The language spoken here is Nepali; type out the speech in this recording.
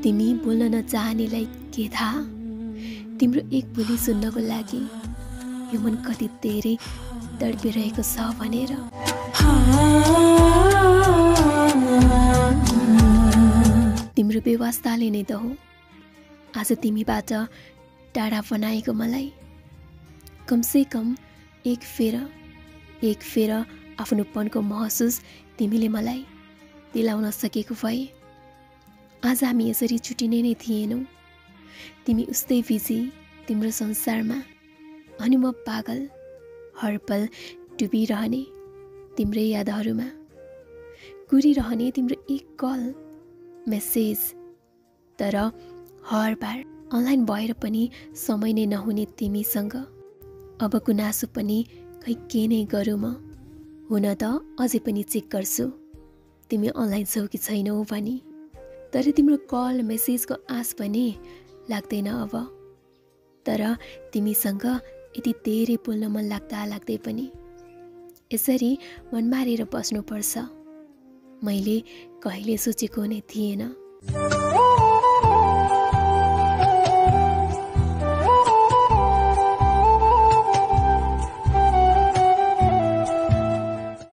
तिमी बोल्न नचाहनेलाई के थाहा, तिम्रो एक बोली सुन्नको लागि यो मन कति धेरै तडपिरहेको छ भनेर। तिम्रो व्यवस्थाले नै त हो आज तिमीबाट टाढा बनाएको मलाई। कमसे कम एक फेर आफ्नोपनको महसुस तिमीले मलाई दिलाउन सकेको भए आज हामी यसरी छुटिने नै थिएनौँ। तिमी उस्तै बिजी तिम्रो संसारमा, अनि म पागल हरपल डुबिरहने तिम्रै यादहरूमा, कुरिरहने तिम्रो एक कल मेसेज। तर हर बार अनलाइन भएर पनि समय नै नहुने तिमीसँग अब गुनासो पनि खै के नै गरौँ म। हुन त अझै पनि चेक गर्छु तिमी अनलाइन छौ कि छैनौ भनी, तर तिम्रो कल मेसेजको आश पनि लाग्दैन अब। तर तिमीसँग यति धेरै बोल्न मन लाग्दै पनि यसरी मन मारेर बस्नुपर्छ मैले कहिले सोचेको नै थिएन।